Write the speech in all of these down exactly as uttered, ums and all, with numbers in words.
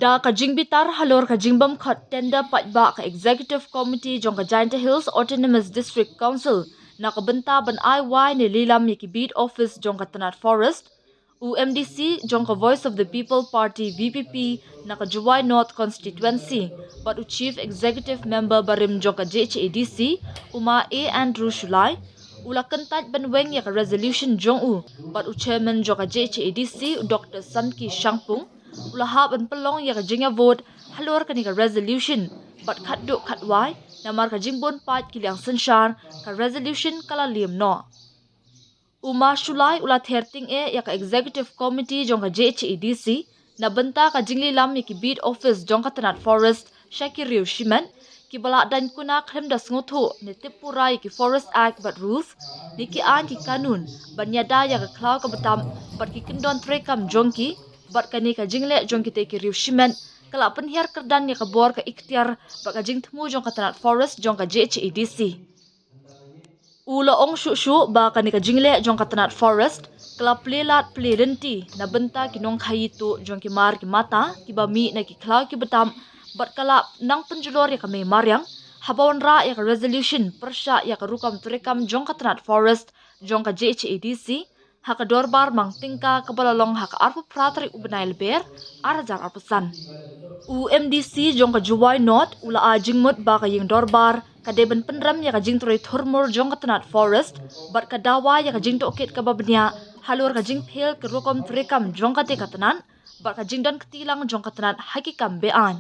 Da ka jingbitar halor ka jingbym khot tender paidbah ka Executive Committee jong ka Jaintia Hills Autonomous District Council na ka bynta ban ai wai ne lilam ïa ki beat office jong ka tnat Forest, u M D C jong ka Voice of the People Party, V P P, na ka Jowai North Constituency bad u Chief Executive Member barim jong ka J H A D C, u Ma A Andrew Shullai, u la kyntait ban weng ïa ka resolution jong u bad u Chairman jong ka J H A D C, u Doctor Sanki Shangpung, u la hap ban pynlong ïa ka jingïa vote halor kane ka resolution bad khatduh khatwai, namar ka jingbun paid ki liang synshar, ka resolution ka la liem noh. U Ma Shullai u la ther tyngeh ïa ka Executive Committee jong ka J H A D C na bynta ka jinglilam ïa ki beat office jong ka tnat Forest sha ki riew shimet, kiba la daiñ kuna khlem da sngewthuh ne tip pura ïa ki Forest Act bad rules ne ki aiñ ki kanun ban ïada ïa ka khlaw ka btam bad ki kyndon treikam jong ki, bad kane ka jingleh jong kitei ki riew shimet ka la pynhiar kyrdan ïa ka bor ka iktiar bad ka jingthmu jong ka tnat Forest jong ka J H A D C. U la ong shuh shuh ba kane ka jingleh jong ka tnat Forest ka la plie lad plie lynti na bynta ki nongkhaïi tuh jong ki mar ki mata kiba mih na ki khlaw ki btam, bad ka la nang pynjulor ïa ka mei mariang haba wanrah ïa ka resolution pyrshah ïa ka rukom treikam jong ka tnat Forest jong ka J H A D C ha ka dorbar mang tyngka kaba la long ha ka arphew phra tarik u bnai Lber, ar hajar arphew san. U M D C jong ka Jowai North u la ai jingmut ba ka ïing dorbar ka dei ban pynrem ïa ka jingtrei thurmur jong ka tnat Forest bad ka dawa ïa ka jingtohkit kaba bniah halor ka jingpher ka rukom treikam jong katei ka tnat bad ka jingdon kti lang jong ka tnat ha ki kam be-aiñ.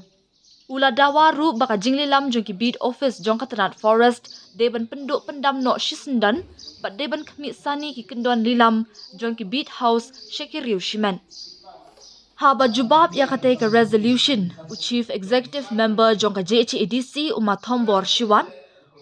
U la dawa ruh ba ka jinglilam jong ki beat office jong ka tnat Forest dei ban pynduh pyndam noh shisyndon bad dei ban khmih sani ki kyndon lilam jong ki beat house sha ki riew shimet. Haba jubab ïa katei ka resolution, u Chief Executive Member jong ka J H A D C, u Ma Thombor Shiwat,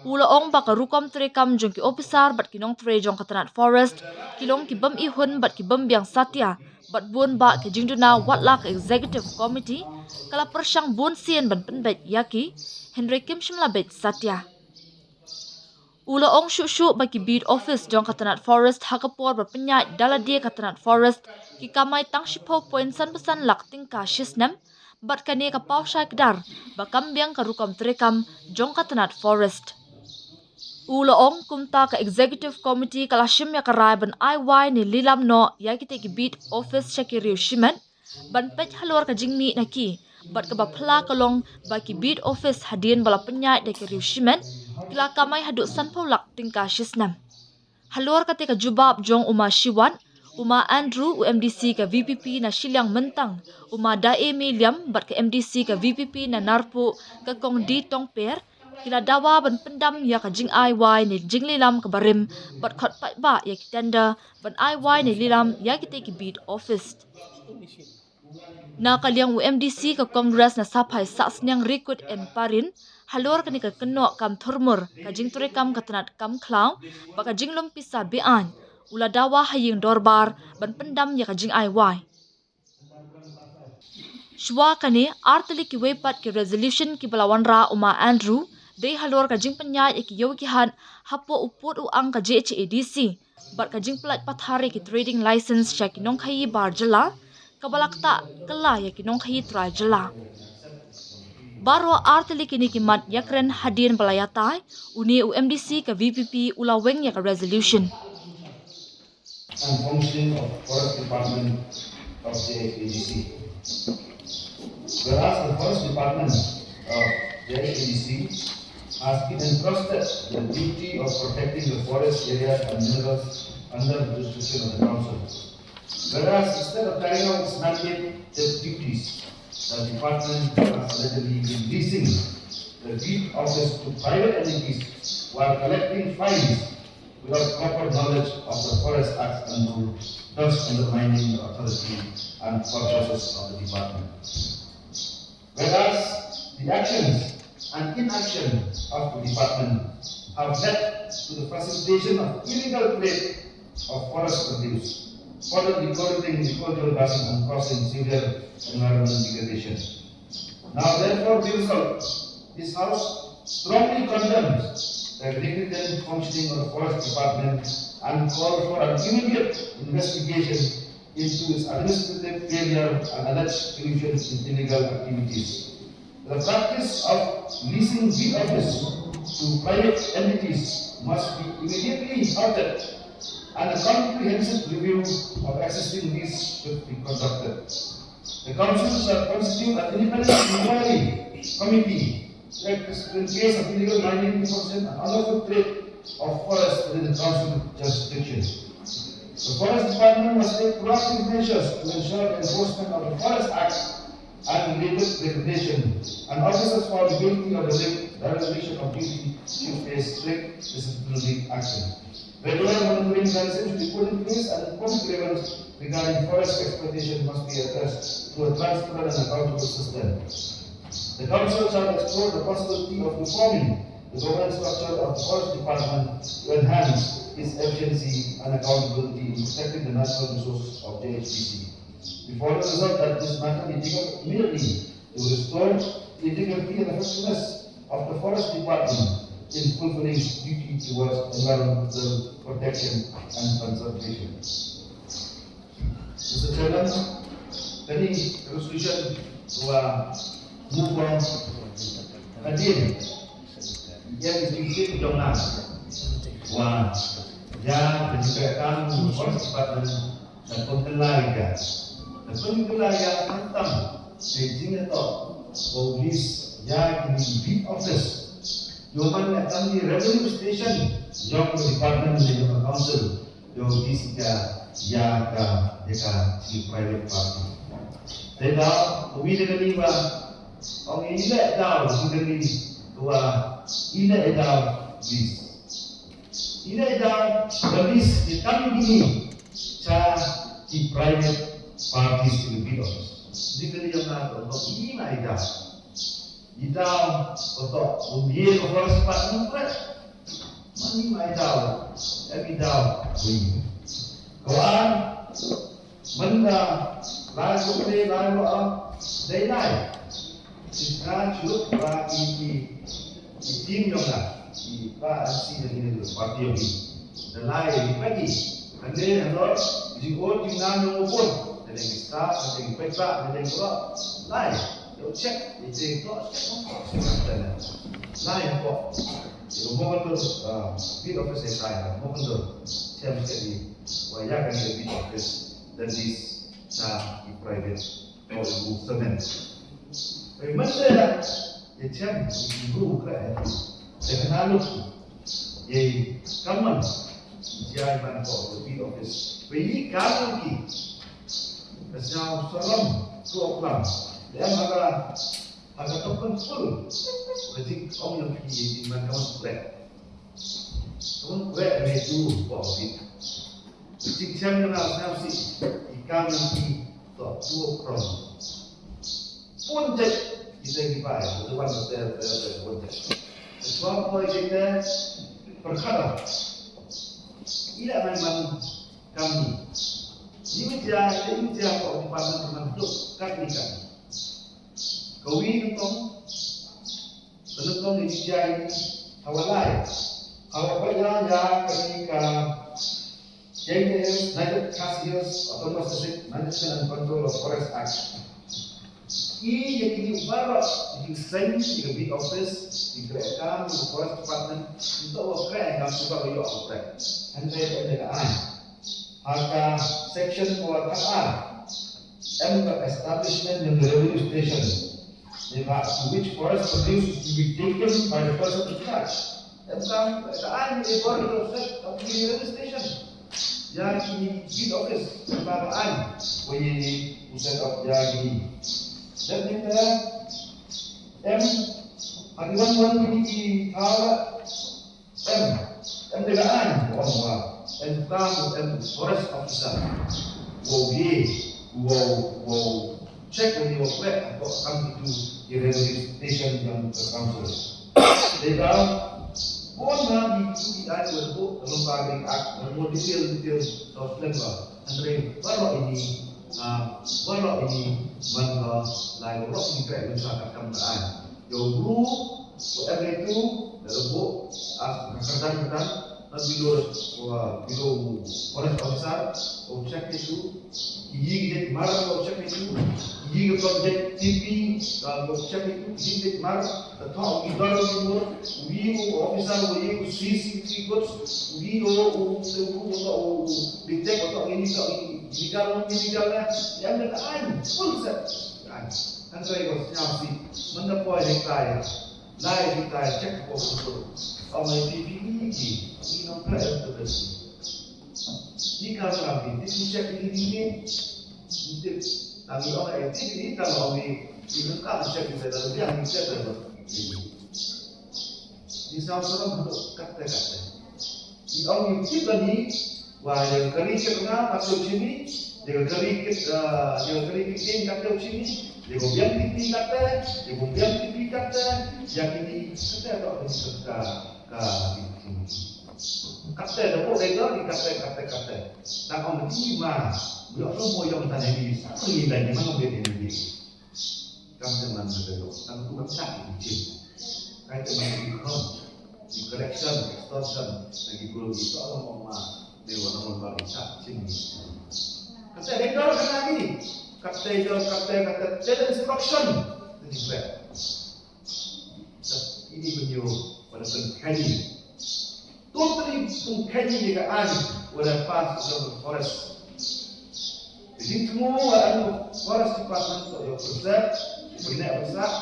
u la ong ba ka rukom treikam jong ki ophisar bad ki nongtrei jong ka tnat Forest ki long ki bym ihun bad ki bym biang satia, bad bun bah ki jingduna wat la ka Executive Committee ka la pyrshang bun sien ban pynbeit ïa ki, hynrei kim shym la beit satia. U la ong shuh shuh ba ki beat office jong ka tnat Forest ha ka por ba pynïaid da lade ka tnat Forest ki kamai tang shiphew point san phew san lak tyngka shisnem, bad kane ka paw shai kdar ba kam biang ka rukom treikam jong ka tnat Forest. U la ong kumta ka Executive Committee ka la shim ïa ka rai ban ai wai ne lilam noh ïa kitei ki beat office sha ki riew shimet ban peit halor ka jingmih na ki, bad kaba phylla ka long ba ki beat office hadien ba la pynïaid da ki riew shimet ki la kamai haduh sanphew lak tyngka shisnem. Halor katei ka jubab jong u Ma Shiwat, u Ma Andrew, u M D C ka V P P na shiliang Myntang, u Ma Daemi Liam bad ka M D C ka V P P na Narpuh, ka Kong D Tongper, ki la dawa ban pyndam ïa ka jingai wai ne jinglilam kaba rim bad khot paidbah ïa ki tender ban ai wai ne lilam ïa kitei ki beat office. Na ka liang u M D C ka Congress na Saphai Sahsniang Rikut M Parin, halor kane ka kynnoh kam thurmur, ka jingtrei kam ka tnat kam khlaw bad ka jinglum pisa be-aiñ, u la dawa ha ïing dorbar ban pyndam ïa ka jingai wai. Shuwa kane, ar tylli kiwei pat ki resolution kiba la wanrah u Ma Andrew dei halor ka jingpynïaid ïa ki ïew ki hat hapoh u pud u ang ka J H A D C bad ka jingpyllait pathar ïa ki trading license sha ki nongkhaïi bar jylla, kaba la ktah kylla ïa ki nongkhaïi trai jylla. Baroh ar tylli kine ki mat ïakren hadien ba la ïatai une u M D C ka V P P u la weng ïa ka resolution. And functioning of Forest Department of J H A D C. Whereas the Forest Department of J H A D C has been entrusted the duty of protecting the forest areas and minerals under the jurisdiction of the Council. Whereas instead of carrying out its mandated duties, the department has allegedly been leasing the beat office to private entities while collecting fines without proper knowledge of the Forest Act and rule, thus undermining the authority and purposes of the department. Whereas the actions and inaction of the department have led to the facilitation of illegal trade of forest produce, further decourating the cultural grazing and causing severe environmental degradation. Now, therefore, be resolved, this House strongly condemns the negligent functioning of the Forest Department and call for an immediate investigation into its administrative failure and alleged collusion in illegal activities. The practice of leasing beat office to private entities must be immediately halted and a comprehensive review of existing lease should be conducted. The Council shall constitute an independent inquiry committee to act in case of illegal mining, deforestation and unlawful trade of forest within the Council jurisdiction. The Forest Department must take proactive measures to ensure the enforcement of the Forest Act and related regulation, and officers found guilty of the violation of duty should face strict disciplinary action. Regular monitoring mechanism should be put in place and important grievance regarding forest exploitation must be addressed through a transparent and accountable system. The Council shall explore the possibility of reforming the governance structure of the Forest Department to enhance its efficiency and accountability in protecting the natural resources of J H B C. Before the result that this matter be taken immediately to restore the integrity and effectiveness of the Forest Department in fulfilling its duty towards environmental protection and conservation. Mister Chairman, kane ka resolution ka move on hadien ïa ki jingtip jong nga ba ïa ka jingkyrkhu Forest Department kan pynkylla ïa ka, kan pynkylla ïa ka khamtam ka jingïatoh ba u lease ïa kine ki beat office. Ïoh man la kam ki revenue station jong ka department ne jong ka council, ïoh lease ïa ka, ïa ka, ïa ka jong ki private party. Te da uwi da kane ba ong i leh daw jong kane ba i leh daw lease. I leh daw ba lease ïa kam kine sha ki private parties ki beat office. Di kane ïa nga ka ong i ma i daw. I daw, ko to, um ye ko forest department kre. Mani ma i daw, em i daw, ui. Ko an, mynta, lai ko kre, lai ko am, dei lai. Shisha shuh ba i, i, i team yong nga, i ba M C na kine ki party yong i. Da lai i pagi. Hynrei halor jingor jingnang yong u bun. Hynrei ki staff, hynrei ki paidbah, hynrei ki rok. Lai. Ïoh check, ïoh check, ïoh check, ïoh check. Lai ko. Ïoh mo kan dur, ah, beat office ïa kai, mo kan dur. Siam sikit di. Wa ïa kan ïa beat office. Dan di sa i private. Ko u semen. Hynrei mynta ïa chem u bru ka eh. Te kena lut. Ye kaman jai man ko u beat office. Pe yi kaman ki. Ka sñiaw salam ko klam. Te em ha ka, ha ka token full. Ka jing ong ïa ki ye jing man kaman brek. Kaman brek me tu ko u beat. Jingchem na sñiaw sih, i kam i to tuo prong. Pun jait, i te ki bai, i te wan te te te pun jait. Suam ko i te pyrkhat. I la man man kam ni. Ni mi jia, i te mi jia ko di pan man man duk, kat ni kat ni. Kawi nutong, Ka nyngkong ïa ki jia ïa ki hawa lai. Hawa ba ïa ïa ka ni ka Jaintia Hills, United Khasi Hills Autonomous District Management and Control of Forest Act. I ïa ki ni baroh ïa ki seng ïa ka beat office, ïa ka kam ïa ka forest department, nto wa kre ïa ka suba ka ïoh ka kre. Hynrei ïa ka ai. Ha ka section wa ka ar. Em ka establishment ïa ka revenue station. Ïa ka to which forest produce is to be taken by the person in charge. Em ka, ka ai ïa ka to set up the revenue station. Ïa ki beat office. Em ka ai. Wa ïa u set up ïa ki. That means, em, ha ki wan wan ki thaw Em, em de ka aiñ, ko ong wa, em kam, em forest officer. Wow ye, wow, wow check wa ye wa kwek, ko kam kitu ki revenue station yong ka council. De ka, bun na ki tu ki aiñ wa ko, ka long ka ring ak, wa mo detail, detail, to slem ba. Hynrei, baroh ini, ah, baroh ini, man ka, lai baroh ini krek, sa ka kam ka aiñ. Ïa u bru, u M A two, da la buh, ah, ka kyrdan kyrdan, Below, uh, below forest officer, u check ïa u. Ki ïing ki jait mar u check ïa u. Ki ïing ki jait T P, uh, u check ïa u. Ki ïing ki jait mar, ka thoh ki dor ki mur, u ïing u officer, u ïing u C C T V goods, u ïing u, u, u, u, u, u detect, u, u, u, u, illegal, illegal, eh, em da ka aiñ, full set. Aiñ. Hynrei ko sñiaw si, manda poi hangtai. Lai hangtai check ko sñiaw. Ong ai P P E ki, ki nong prai to besi. Ni ka sa ki, ni check ni ni ni. Ni tip. Tang ni ong ai tip ni tang ong ni. Ni nang ka check ni sa da yang ni check da. Ni sa sa kat kat. Ni ong ni tip ni. Wa ïa ka ri kit nga ka tiew chini, ïa ka ri kit, ah, ïa ka ri kit ïing ka tiew chini, ïa ka biang kit ïing kata, ïa ka biang kit ïing kata, ïa kini kata ka ka ka kata da ko dei ka kata kata kata. Tang ong ki ma, ïa ka mo ïa ka ni sa ni dei ni ma ni dei ni. Kam te man ka dei, tang tu ban sa ki chin. Kai te man ki kham, ki collection, extortion, na ki gol ki to alam ong ma, dei wa nang ba ki sa chin. Ka te dei dor ka lagi, ka te dor, ka te, ka te, te instruction, te di pre. Ini benyo pada pen kali. Totally pynkheiñ ïa ka aiñ wat la pass ïa ka forest. Ka jingthmu wat la forest department to ïoh preserve, ïoh bniah bniah,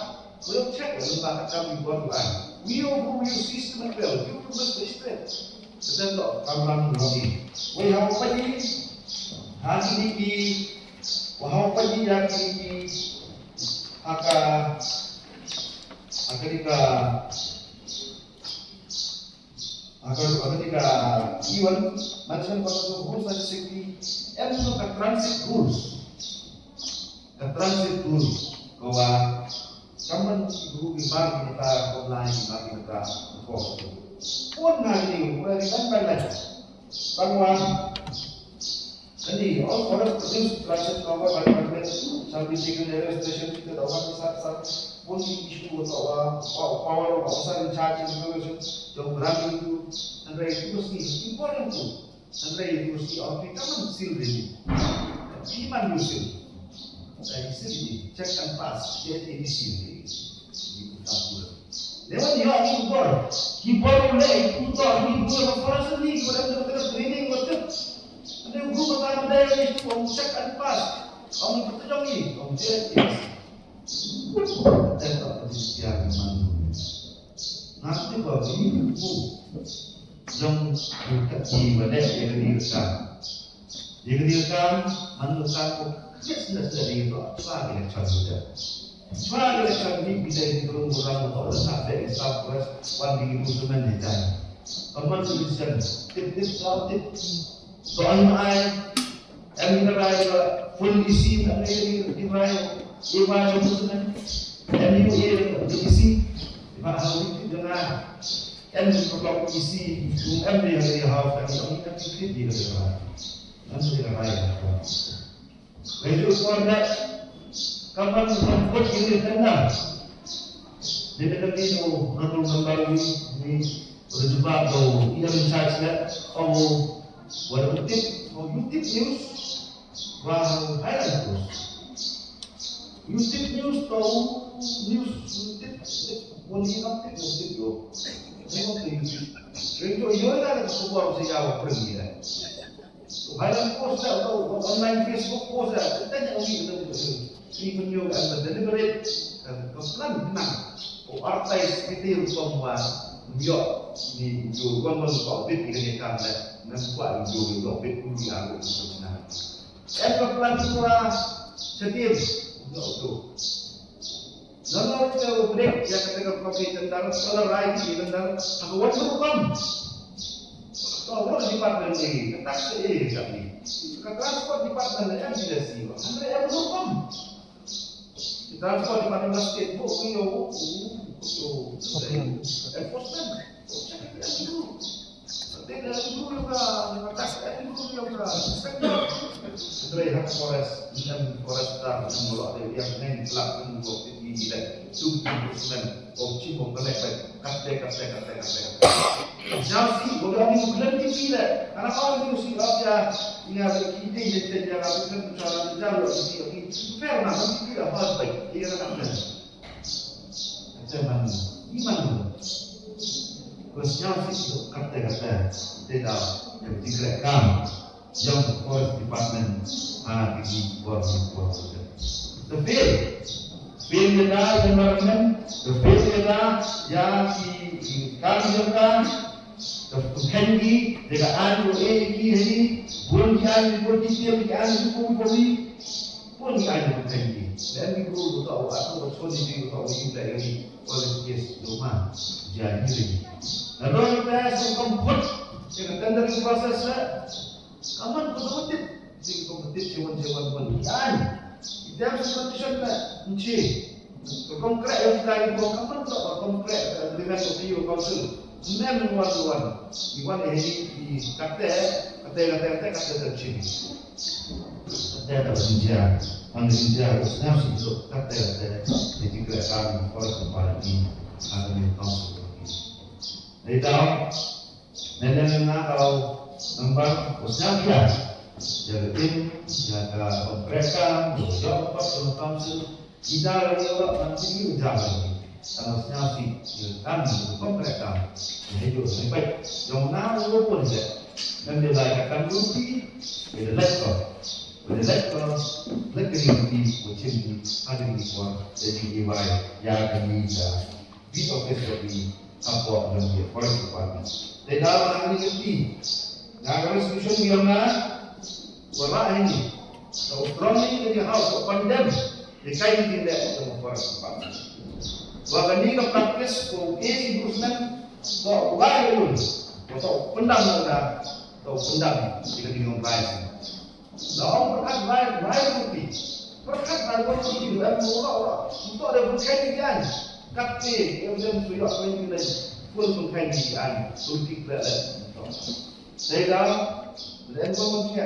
ïoh check ïa lem bad ka kam ïa bor aiñ. Ïoh ïoh system ïoh ïoh best state. Kata to kam lam ïoh. Wei ha u pagi ha kini ki, wei ha u pagi ha kini ki, ha ka, ha kini ka Agar, agar ka iwan management purpose rules and safety, em tu ka transit rules. Ka transit rules ko wa kaman ki guru ki bar ki ta ko lai ki bar ki ta ko. Pun hari ni ko ri ban ban lai. Bang wa Ani, all forest produced transit cover by government shall be taken into consideration with the government sat sat pun ki issue with our power of officer in charge in relation to brand into and right to see important to and right to see our people seal ready. Iman you seal. Sai seal ni check and pass. Jadi ini seal ni. Ini bukan pula. Lewat dia ni bor. Ki bor le itu to ni bor forest ni ko dan training betul. Ane u bru kata ane dei ïa u check and pass. Ong pyntyllong ïa u, ong je ïa u. Te ka pyntyllong ïa u man. Nga te ba ïa u. Jong u ka i ba dei ïa ka dei ka. Ïa ka dei ka man ka ko. Yes, yes, yes, ïa u. Chwa ïa ka chwa ïa u. Chwa ïa ka chwa ïa u, ïa u, ïa u, wan dei u semen ïa u. Ka man ka dei ka. Tip, tip, tip. To ai ma ai, em ka rai ba full E C, em ka rai, i rai ba full E C, em u e, e C, ba ha u ti jana, em ka block E C, em ni ha ni ha ka ni, em ka ti ti di ka rai, em ka rai. Ka ju por da, ka man ka pot ini tenda. Dei na ka video na tu gambar ni, ni, udah jubab tu, ia in charge dah, oh, what a tip, oh, you tip news, wah, Highland Post. You tip news tu, news, you tip, tip, pun ni nak tip, you tip yo. Tengok tu you tip. Rindu yo dah ada khubor saya apa pergi dah. Highland Post dah, online Facebook post dah, kita jangan pergi betul-betul. Ini punya kan deliberate, kan plan tenang. Oh, artis kita yang pembuat, yo, ni, yo, kan pun kau bit kita ni kan dah, nampak yo, yo, bit pun dia aku senang. Em ka plan tu lah, sedih, yo, tu. Nano te u break ïa kata ka property tender, solar right ïa tender, ha ka wan ka kam. Ka road department ïa ka tax ïa ka ni. Ka transport department ïa M D C ïa. Hynrei ïa ka kam. Transport department la state bo ïa u enforcement. Check it out. Hynrei ha forest, em forester, em mula de yang neng kelak em buat ini Ila tu tu sen. Om chim om kane kane kate kate kate kate. Jauh si, boleh kami bulan T V lah. Karena kau tu si apa ya? Ina kita yang kita jalan bukan cara jalan si ini. Fair lah, kita tidak apa baik. Iya kan? Kate man, iman. Kau jauh si tu kate kate. Tidak yang dikrekan. Jong ka Forest Department ha ki por ki por. Te fail. Fail ïa ka environment, te fail ïa ka ïa ki kam jong ka, te pynkheiñ ki, te ka aiñ ruh eh ki hi, bun ki aiñ bun ki tiar ki aiñ ki bun bun ki, bun ki aiñ bun kheiñ ki. Lem ki bru ruh tau, atu ka chon ki ruh tau ki blei ki, forest case ruh ma, ja ki ri. Lalu kita sukam put, kita tendering process la, Kaman ko to tip, si ko tip si wan si wan wan. Yan. Ita si condition na nchi. Ko konkret yang kita ni ko kaman ko konkret agreement ko P U council. Mem wan wan. Iwan eh ni kate kate kate kate kate kate nchi. Kate kate nchi. Ang nchi ko snap si ko kate kate. Jadi kira kami forest party. Kami council. Jadi tahu. Nene na kau nambar usia kia. Jaga tim, jaga mereka, jaga pas council. Kita lagi orang nanti jaga. Sama usia si, kan bukan mereka. Jadi tu lebih baik. Yang mana walaupun je, nanti lah akan rugi, kita lekor, kita lekor, lekor rugi, macam ni, ada ni kuat, jadi ibai, ya kami dah. Bit office ka dei hapoh jong ki forest department. Te da ba nang ni kti. Nga ka resolution ngi ong nga. Wa rah hini. Sa u prom ni ka dei house wa condemn. Te kai ni dei leh jong forest department. Wa kani ka practice ko A C Bushman. Ko wa ilun. Ko to pendam na. To pendam. Ika dei ong bai. Long berkat bai bai rupi. Berkat bai bai rupi bai mura ura. Untuk ada berkat ni kan. Kati yang dia sudah kau ni lagi. Pun berkat ni kan. Politik dah dah. Saya dah. Dan kau mesti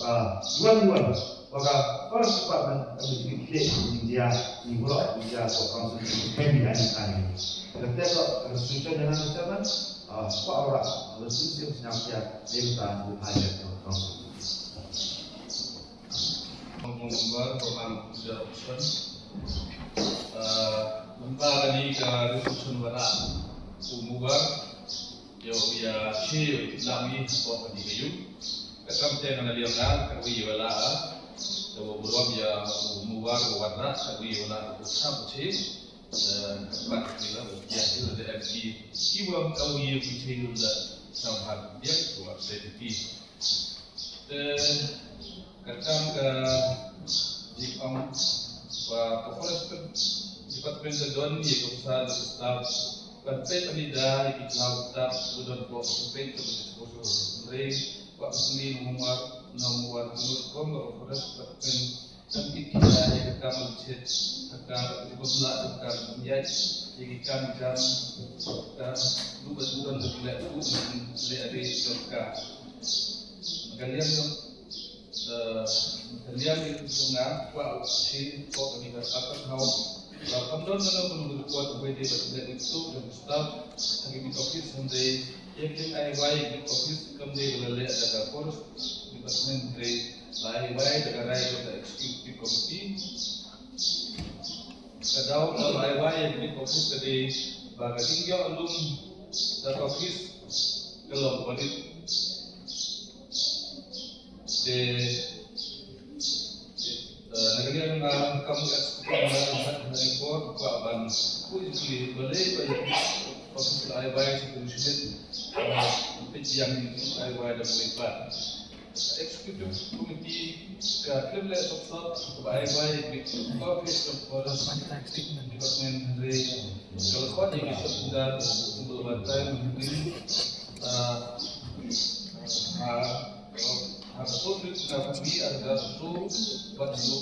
ah. Yuan yuan. Maka first department kami sedikit India ni mura India kau kau sedikit kami ada kami. Kata kau ada susah dengan susah kan. Kwa ora resolution sñiaw pia dei ta u hajat ka council. Member program kerja option. Member ni ka resolution wara u mubar yo ya chi lami ko ka di kayu. Ka kam te na liang na ka wi wala. Ka burom ya u mubar wara ka wi wala ko ka chi. Ka pat ki la u pia ki la de M P ki wa ka u ye ki che yu la sam ha biang ko wa se ki. Te ka kam ka ji ong wa ka forest department ka don ye ko sa de staff. Ka te ka ni da ye ki cloud staff ko don ko ka pe ka disposal re wa ni mo ma no mo wa ko ka forest department. Kan ki kila ïa ka kam chet, ka kam ki bym lah, ka kam ïa, ïa ki kam jam, ka lu ba tu don ka leh tu, leh ade jong ka. Ka liang jong, eh, ka liang ïa ka jong nga, kwah u chi, ko ka ni ka apa kau. Ba kam don mano mano ka report ba dei ba leh tu jong staff, ha ki office hynrei, ïa ki ai wai ïa ki office kam dei ba la leh da ka forest department hynrei. Lai wai da ka rai jong ka executive committee. Ka daw ka lai wai ïa ka office ka dei ba ka jingïoh lum da ka office ka long audit. Te, eh, na ka liang nga kam executive nga ka hat na report ka ban pui pui balei ba ïa ka office lai wai sa ka commission. Peit ïa ka lai wai da ka executive committee ka khlem leh sop sop kaba ai wai bit ko pis ko forest department re ka la khot ïa ki sop da kumba ba tai min ha ha ka sop ni ka bi ar da tu bat lu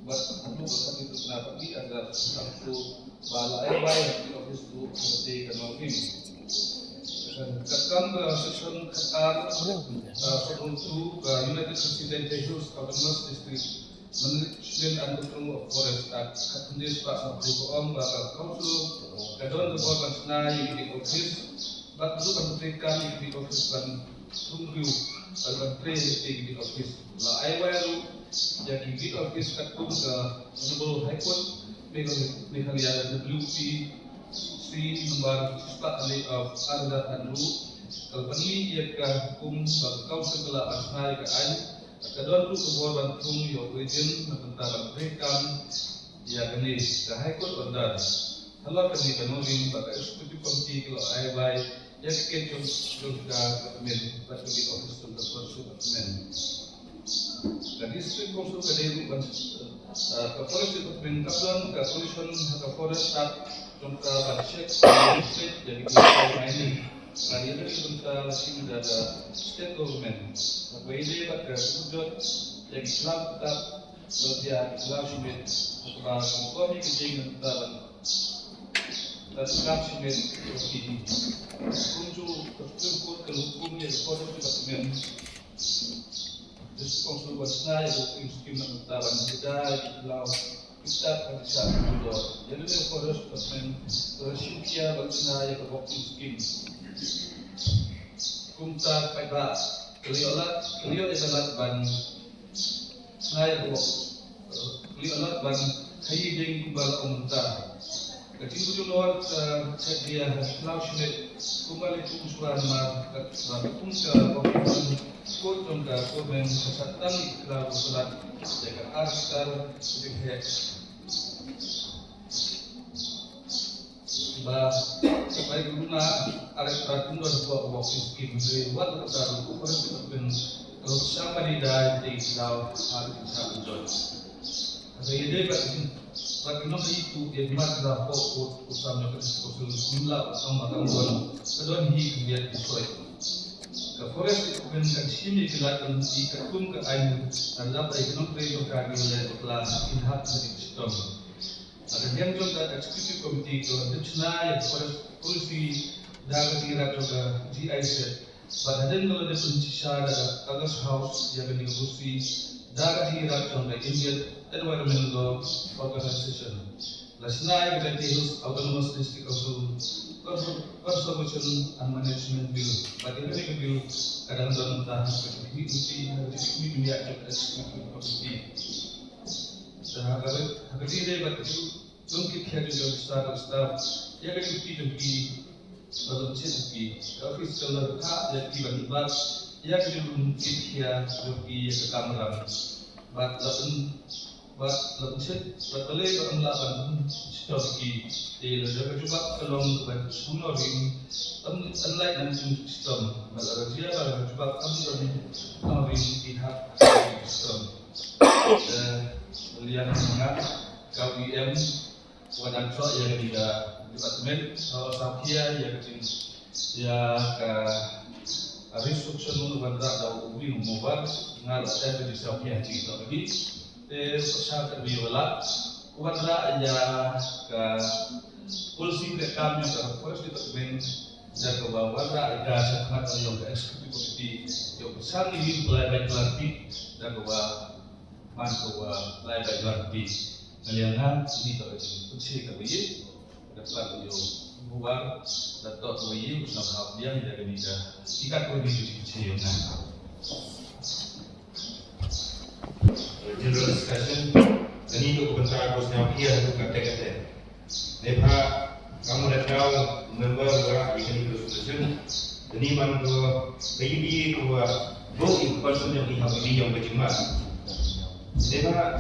bat lu ka bi tu na ka bi ar da tu. Ba la ai wai ha ki office tu ha te ka nongkim. Ka kam ka section khatar, ah, schedule two ka United Residential Hills Autonomous District. Management and Control of Forest Act, khatkhyndai spah sanphew ka ong ba ka Council ka don ka bor ban shna ïa ki office bad ruh ban treikam ïa ki office ban thung briew bad ban trei ïa ki office. La ai wai ruh ïa ki office katkum ka Honorable High Court Meghalaya W P C number spah kali of Arda Andrew. Ka la pynmih ïa ka hukum ba ka Council ka la shna ïa ka aiñ. Ka don ruh ka bor ban thung ïa u President na ka bynta ban treikam ïa kane ka High Court order. Halor kane ka nongrim ba ka Executive Committee ka la ai wai ïa ka ket jong jong ka Department bad ka Office jong ka Forest Department. Ka District Council ka dei ruh ban, eh, ka Forest Department ka don ka position ha ka Forest Act jong ka ban check, check ïa ki mining. Ka ïa ka bynta la shim da ka State Government. Ka bai dei bad ka sujot ïa ki klam ka ba ïa ki klam shimet. Ka ba ki komi ki jing ka ban ka klam shimet ki. Kumjuh ka Supreme Court ka hukum ïa ka Forest Department. District Council ban shna ïa ka working scheme na ka bynta ban ïada ïa ki khlaw ki stad ka disa ka judor. Ïa kane ka Forest Department ka la shim khia ban shna ïa ka working scheme. Kumta paidbah ka la ïoh lad, ka la ïoh ïa ka lad ban shna ïa ka work, ka la ïoh lad ban khaïi ding kumba la ong mynta. Ka jingkujlor ka check ïa ka khlaw shimet kumba la kum shuwa namar ka kum ka kong ka kong jong ka government ka sa tang ïa ka khlaw ka sulat ïa ka ar hektar ka jingkhek. Ba bai guna ar hektar kum don ka working scheme ri wat ka tar ku ka ri ka pen ka sa mari dai ti khlaw ar ka sa jot. Ka ïa dei ba kin, ba kin nong ïa tu ïa mat la ko ko ko sam ïa ka disposal kum la ko sam ba kam don. Ka don hi khyndiat ki soi. Ka Forest Department kan shim ïa ki lad kan ïa ka kum ka aiñ kan lap ïa ka nongtrei jong ka ngi le bakla kin hap ka dik shitom. Ka liang jong ka Executive Committee ka la dep shna ïa ka Forest Policy da ka jingïarap jong ka G I Z. Bad hadien ka la dep pynshisha da ka August House ïa kane ka policy da ka jingïarap jong ka Indian Environment Law Organization. La shna ïa ka Jaintia Hills Autonomous District Council Conser-, Conservation and Management Bill. Bad ïa kane ka bill ka dang don mynta ha ka Committee, ha ka Committee jong ka Executive Committee. Te ha kaba, ha kaba ïadei bad ka jingkit khia jong ka register, register ïa ka duty jong ki, ba la pynshit jong ki, ka office ka la rkhah ïa ki ban bat ïa ka jingkit khia jong ki ïa ka kamram. Bad la pyn, bad la pynshit, bad balei ba ym lah ban shitom ki. Te la jong ka jubab ka long ban shong nongrim, ym, ym lah ban shitom. Bad la jia ba la jubab ym don nongrim ki hap shitom. Eh, liang nga ka V M, wa dang chok ïa kane ka department, wa saw khia ïa ka jing, ïa ka restriction wanrah da u Win Mobar, nga la send ka jingsaw khia jong ka dei. Te sa ka dei wala wanrah ïa ka policy treikam ïa ka Forest Department, da kaba wanrah ïa ka shakhmat ïa ka Executive Committee, ïa ka sa ni ni pelai bai pelai pi, da kaba man ko ba lai bai wan pi. Nga liang nga ini ka jingpynshai ka bai. Da plat ïa u Buar da toh bai u sam hap liang ïa kani ka. Ki kat ko ni jingpynshai ïa nga. General discussion. Kani tu ko bynta ko sñiaw phi ha ka katte katte. Neibhah kam u dei u member wa ïa kani ka resolution. Kani man ko ka ïa ko wa vote ïa ka person jong i ha ka ïa ka jingma. Neibhah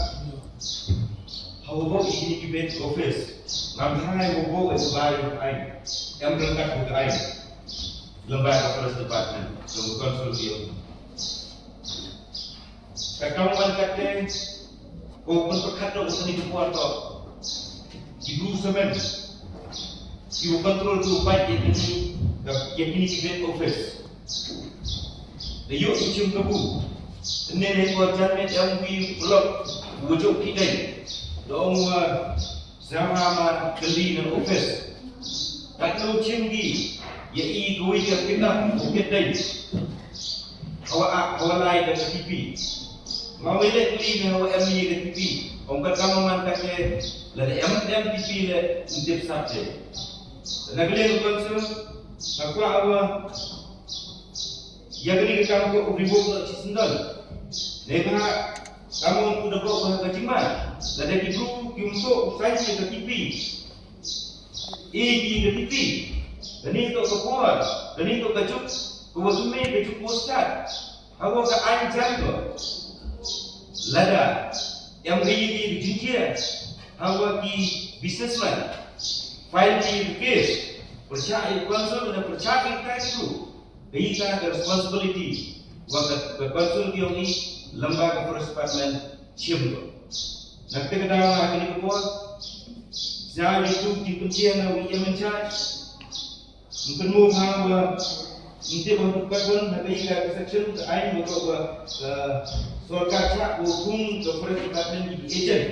ha u vote ïa kani ki bench office. Ngam tharai u vote ïa ka bai ïa ka aiñ. Em ryngkat ïa ka aiñ. Lymbai ka forest department jong ka council ïa. Ka kawang katte ko pynpyrkhat da u sani ka por to. Ki bru samen ki u control ki u pait ïa kini ka, ïa kini ki great office. Da ïoh ki chim kabu. Tynne ne ko jan ne jam wi block u jok ki dei. Da ong wa Sngewbha ma kylli na office. Katno chim ki ïa i kawei ka pynah u pynah dei. Hawa a, hawa lai da ka T P. Ma wei leh kuli ne wa em ïa ka T P. Ong ka kam man ka te la da em em T P le ntip sap te. Na ka liang ka council ka kwah wa ïa kani ka kam ko u revoke la chi sendal. Ne ka kam ong u da ko ka jingman. La da ki bru ki um to u sai ïa ka T P. I ki ka T P. Kani to ka por. Kani to ka juk. Ko wa tume ka juk ko start. Hawa ka aiñ jam ko. Lada em ka ïa ki jingkia. Hawa ki businessman. File ki case. Pyrshah ïa council na pyrshah ïa ka issue. Ka ïa ka responsibility. Wa ka, ka council ki ong i lamba ka forest department shim ko. Na kata ka daw ha kani ka por. Sa ïa tu ki pynkia na wi em in charge. Mungkin mo ha wa mungkin mo tu kat pun ha ka ika ka section ka ain mo tu wa ka sorkar chak ko thung ka forest department ki agent.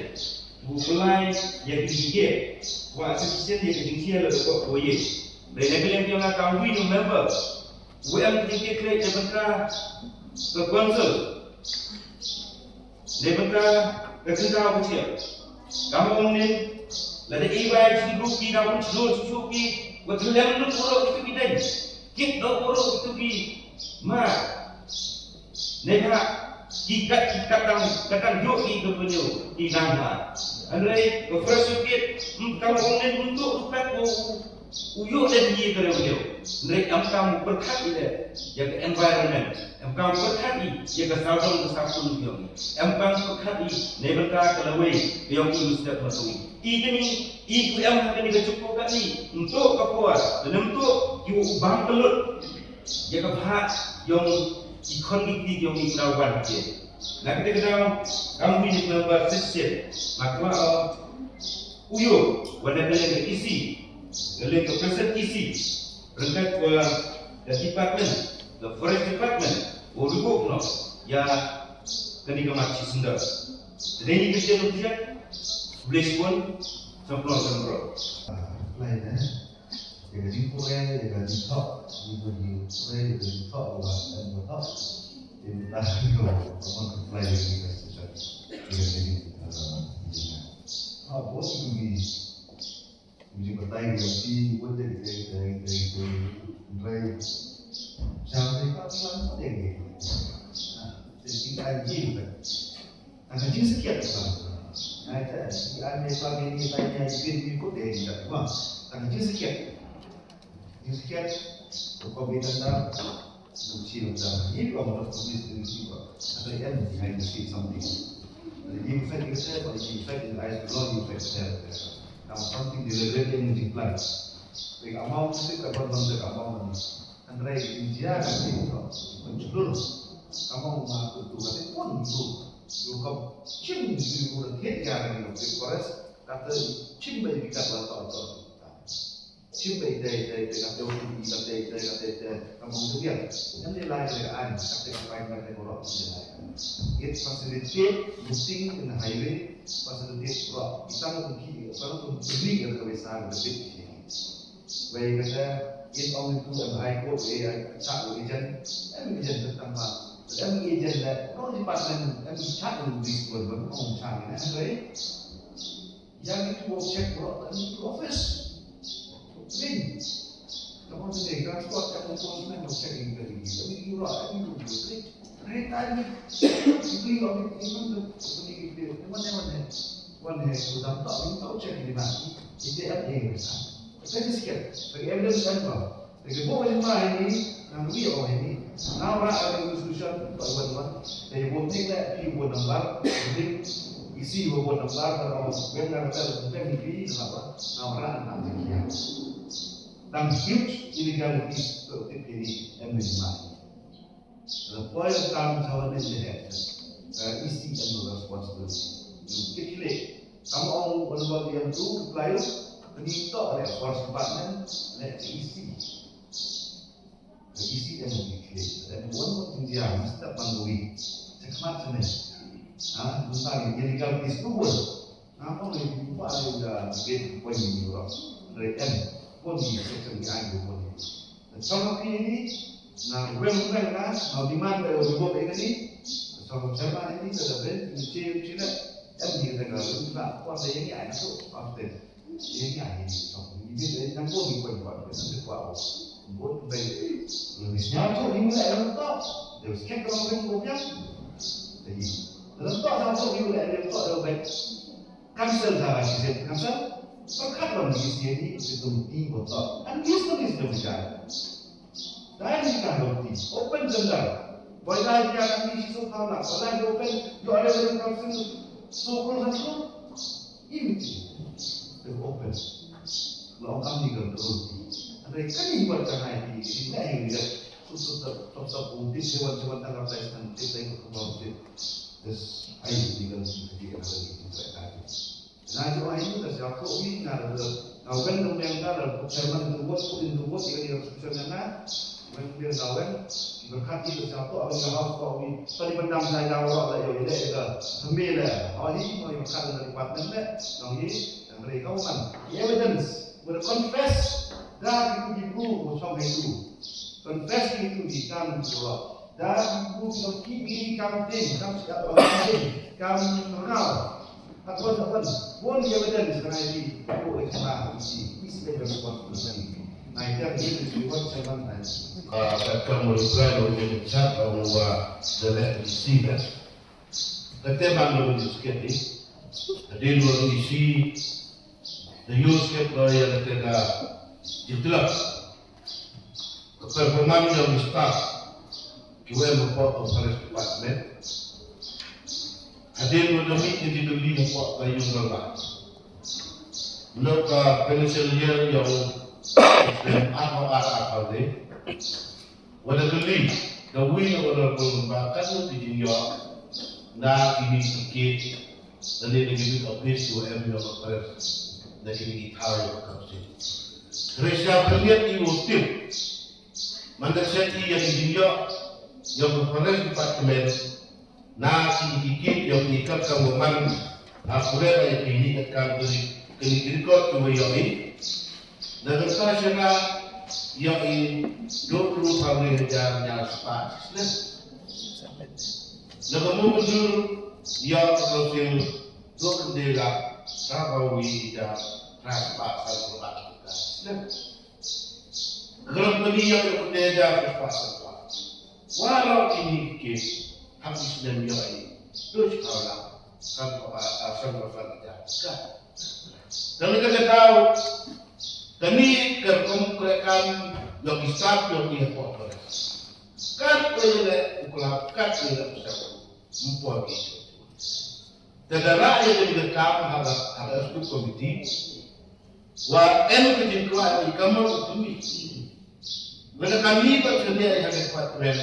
Ko pelai ïa ki jingke. Wa section ïa ki jingke la ko ko ye. Dai na kalian ki nga ka wi no member. Wi am ki jingke kle ka bynta ka council. Dei bynta ka kynta ka chiah. Kam ong nin lada i bai chi ruh ki na un shlur shu ki wa thlem lut uro ki tu ki dei. Kit do uro ki tu ki ma. Ne ha ki kat ki katang katang jo ki tu ki ki nang ha. Anrei ka fresh kit kam ong nin untuk rukat ko U ïoh lem ïa ka riew riew. Hynrei em kam pyrkhat ïa ka environment. Em kam pyrkhat ïa ka sawdong ka sawkun ïong. Em kam pyrkhat ïa ne bynta ka lawei ka ïong i mustep ma tui. I kini i ku em ha kini ka chuko kani. Nto ka por, ne nto ki u bang kelut. Ïa ka bha ïong i khon ki ti ïong i kna wan ke. Na kini ka dang kam wi ni ka ba session. Ma kwa Uyo, wa na ka liang ka E C, ka liang ka present E C, ryngkat wa ka department, ka forest department, wa rubo no, ïa kani ka mat chi sendar. Tadi ni ka liang ka liang, Blaze Point, Samplong Samplong. Lain eh, ïa ka jingpoi, ïa ka jingthok, ïa ka jingpoi, ïa ka jingthok, ïa ka jingthok. Ïa ka jingthok, ïa ka jingthok. Ah, bos, ïa ka jingthok. Ujung batai ki wan si, wan dei, dei, dei, dei, dei, dei. Siang dei, pat lang, pat dei, dei. Ah, dei, dei, dei, dei. Tang ka jingshakit ka. Ai ta, si ai me pa me ni ta nia jipin ni ko dei ni ta. Tang ka jingshakit. Jingshakit. Ko ko bi ta ta. Nang chi nang ta. Ni ko mo ko ni ni ko. Kata em behind the scene something. But if you fight yourself or if you fight in the eyes of the Lord, you fight yourself. Now something deliberate in the plan. Like amount to sit upon the amount. Hynrei India ka ti to, pynjulur. Ka mong ma tu tu ka ti pun tu. Yu kop chim yu yu la thied ya ka yu ti forest, ka ti chim bai bi ka la to to. Chim bai dei dei dei ka ti u ka ti dei ka ti dei ka mong tu ya. Kan dei lai dei ka an, ka ti ka pai ka ti ko ro dei lai. It facilitate looting in the highway, facilitate ro. Itang tu ki, itang tu ki ka wesa ka bit. Wei kata, in ong itu em hai ko, wei ai chak wei jen, em jen tang ma. Em jen le, no department, em chak wei bis ko, em ong chak ne, em wei. Yang itu wei check ko, em itu office. Ring. Kamu tu deh, transport, kamu tu semua mau check in ke diri. Em itu ro, em itu ro. Ring. Ring tadi. Beli kami, ini tu, ini gitu. Mana mana. Wan he, ku dam tok, tok check ni ma. Ite at ye sa. Ite ni sikit. Bagi evidence kan ko. Bagi bo ni ma ini, nang wi o ini. Now ra ada resolution ko wan wan. Bagi bo ni le pi bo number, ni isi bo bo number, kalau ben na ka ben ni pi na ba. Now ra na ni ya. Dan huge illegalities to tip ini em ni ma. The point of time is our name the head. Uh, E C and the responsibility. You take it. Come on, what about the M two? Reply you. When you talk about forest department, let the E C. The E C and the declare. Then one more thing, yeah, Mister Bangui. Check my name. Ah, bukan ini kan disebut. Nga ong ïa phi ba ïa ka bit point ni ro. Re em. Point ni section ni ai point ni. Chong phi ni nga weng weng nga nga demand ba ïa u bok ïa ni. Ka ba chama ini ka da ben ni che che na em ni da ka lu na kwa da yang ai na ko pa te. Yang ai ni so ni de na ko ni ko pa te na ko. Bo be ni nya ko ni la em to. De skep ko ben ko ya. Ni la to na ko ni la em to de be. Cancel ta shi se cancel. Pyrkhat lem ïa ki sien ni ki tum ti botol. And this one is the guy. Dai ni ka roti. Open gender. Boy dai ka ni shi so phaw la. Boy dai open. Yo are the council. So close and so. Ini ti. Open. Lo kam ni ka roti. Andre kani buat ka hai ni. Ni ngai ni. So so so so. Ti sewan sewan ta ka tai san ti tai ko ko ti. This I ni ka roti. Ni ka roti. Nga ju ai ni ka siap ko wi nga da nga wen dong yang ka da ko chairman tu wot ko in tu wot ïa ïa suksen nga. Wen wi da wen berkat ni ka siap ko awen nga house ko wi. Tadi bendam saya da wa da ïa ïa ka. Kami le. Aw ni mo ïa ka da department le. Nong ni yang rei kau man. The evidence will confess da ki ku di ku ko chong hai tu. Confess ki tu di kan tu. Da ki ku ki ki ki kam ting kam siap kam ting kam ngau. Hapon hapon. Won evidence kan ai di ko e ma si is the responsibility. Ngai dia ni di won seven nine. Ah, ka kam mo reply lo ni chat lo wa the let me see that. Ka te ban lo ni sketi. Ka de lo ni si. The use ke lo ya ka te ka. Jitlak. Ka performance jong ki staff kiba em hapoh ka forest department. Hadien ba ka mih ka jingdulli hapoh ka ïing rangbah. Mynta ka financial year jong arphew ar arphew lai. Wat la kylli da uwei na honorable member katno ka jingïoh na kine ki case lane na kine ki office kiba em ïa ka forest na kine ki thaw ïa ka council. Hynrei sha khyndiat i u tip. Mynta sha i ïa ka jingïoh ïa ka forest department na kine ki case ïa i kam kam man ha pule ïa kine ki kam kine ki record kiba ïoh i. Na ka ta shana ïa i duk ru phaw lai hajar ñiaw spah snem. Na ka mut mynjur ïa ka council duk khyndai lak phra phaw wi hajar phra spah san phew ar snem. Ka company ïa ka khyndai hajar phra spah san phew ar. Waroh kine ki case ha ki snem ïa i duk phra lak san phew ar san phew ar hajar ka. Kane ka daw kane ka rukom ka kam ïa ki staff ïa ki hapoh forest. Kat ka ïa leh u klap kat ka ïa leh u staff. Ym por ki. Te da rah ïa ka kam ha ka ha ka executive committee. Wa em ka jingkwah ïa ka mar u kumi. Lada kane ba ka liah ïa ka department.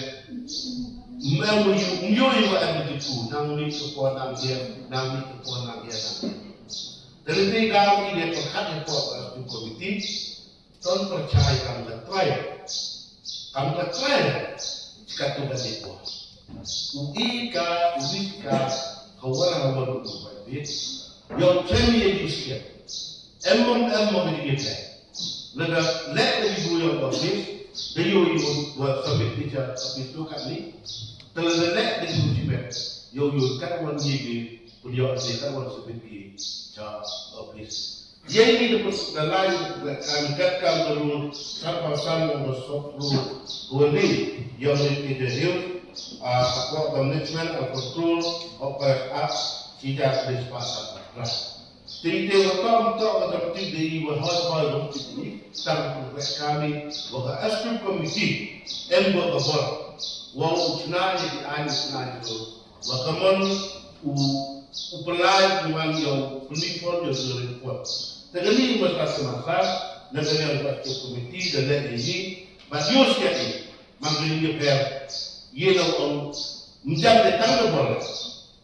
Ym em u ïoh u ïoh ïa wa em ka jingkwah nang mih ka por nang ïa nang mih ka por nang ïa nang. Te lada ka ïa ka khat ïa ka por ka tu committee. Ton pyrshah kam ka trai. Kam ka trai. Ka tu ka dei por. U i ka u i ka ka wara wara u ba bit. Ïa u training ïa u skill. Em mong em mong ni kita. Lada leh lagi bu ïa u office. Da ïa u ïa u wa submit ni cha office tu kat ni. Te lada leh lagi bu jimet. Ïa u ïa u kat wan ni ki. Pun ïa u kat wan submit ki cha office. Ïa ini da pus da lai da kan kat kan da rule san phew san da soft rule. Ko ni ïa ni ki da hiu. Ah, hapoh ka management and control of forest act. Sida ka dei spah san phew. Te ite wa tom tom wa tom tip dei wa hoi hoi wa tip ni tang ku ka kami wa ka executive committee em wa ka board wa u chna ni ki ai ni chna ni ko wa ka mon u u pelai ku wan yo u peli pon yo zuri pon. Te kani wa sa sa masa na kani wa executive committee da le ni ba yo sia ni man kani ni per ye na ong mjam de tang de board.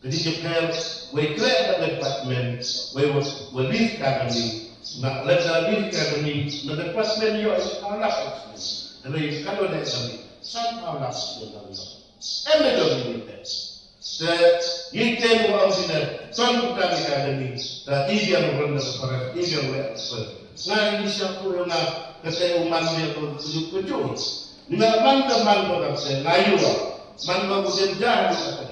Ka jingïapher wei khleh na ka department wei wa, wa list ka kani. Na lada list ka kani na ka department ïoh ïa ka lak. Hynrei ka don ïa kani san phew lak sien ka ïoh. Em da don ïa te. Te ïa te wa ong sien ton ka kani ka kani. Ta i biang ron na ka parat, i biang wei ka parat. Nga ini siapa yang nga kata uman dia ko tujuk tujuk. Ni nga man ka man ko ka te nga ïoh. Man ko ko jen dah ni ka te.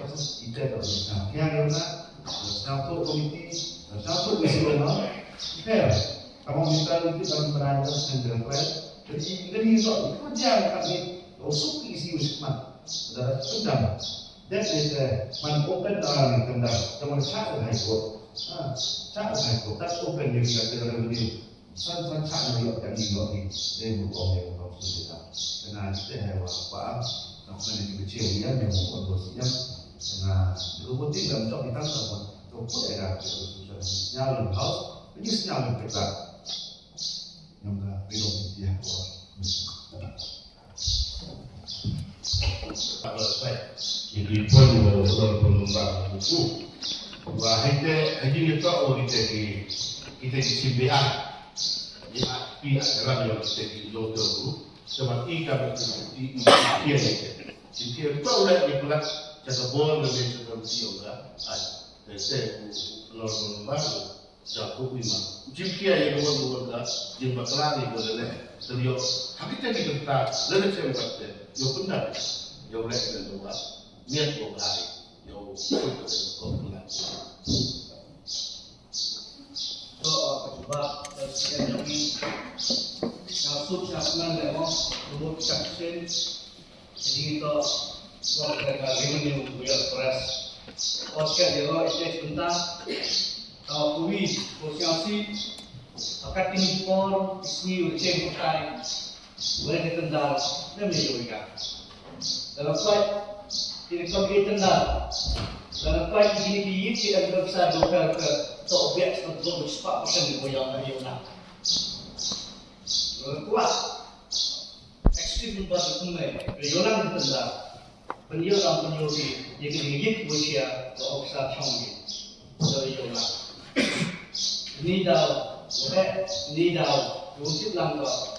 process, ite ka sngewthuh ïa na, sngewthuh committee, sngewthuh issue na, fair. Ka mental ite ka mental sngewthuh rai. Jadi ini so, ko jang ka ni, o suk issue smat. Dah pendam. Dep ite man open ar ni pendam. Jangan chat High Court. Ha, chat High Court. Tak open ni kita kena ni. San san chat na yok ka ni yok ni. Dei mu kong yang kong su kita. Kena kita hai wa pa. Nak kena ni kecil ya, yang mu kong su ya. Kena dulu pun tinggal jok kita tak pun. Kau pun ada kita su sinyal dalam house. Ini sinyal dalam kita. Yang dah belum dia. Ki pun mo lor pun ba buku. Wa hite haji ngi to o kite ki, kite ki simbiha. Ni a pi a jalan yo kite ki lo to bu. Sama i ka ba ki i ki ki. Ki ki to le ki pula ka ka bol le ka ka ti yo ga. Ai. Te se ku lor pun ba. Sa ku wi ma. Jim kia ye ko ko ka jim bakla ni ko le. Te yo. Hakite ni ka ta le le chem ka te. Yo pun da. Yo le ka wa. Miat ko ka. Yo ko ko ko ko. So, uh, ka jubab, uh, sian jong ngi. Nga suk sian snan le mo, lumut sian sien. Jadi kita, so, kita ka revenue, we are press. Oscar dia ro, ite sebentar. Ka kuwi, ko sian si, akat ini por, isni uceng utai. Wei ka tendal, lem ïa ka. Dalam fight, kini kau pergi tendal. Dalam fight, kini ki yit ki kan bisa dokar ke tok biak sebetul sepak pasang di boyang dari Yona. Dalam kuat, ekstrim ba kumai, ke Yona di tendal. Penyo ram penyo di, dia kini yit bosia, ke oksa chong di. Dari Yona. Ni dau, wei, ni dau, wujud lang kau.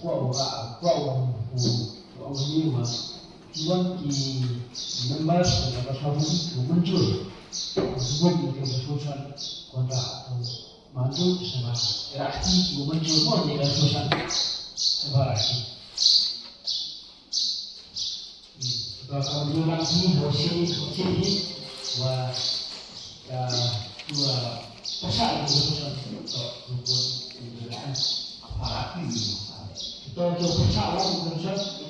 Kwah wa, kwah wa, wa, wa, wa, wa, ki wan ki members, ki members of the committee, ki mynjur. Ki sbun ki resolution kontra, ki mynjur, sema. Era ki, ki mynjur, mo ni resolution. Sema ki. Hmm. Ba ka mynjur lang ki, ho sini, ho sini, wa, ya, wa, pasal resolution. To, rukun, para ki. To, to, pasal resolution.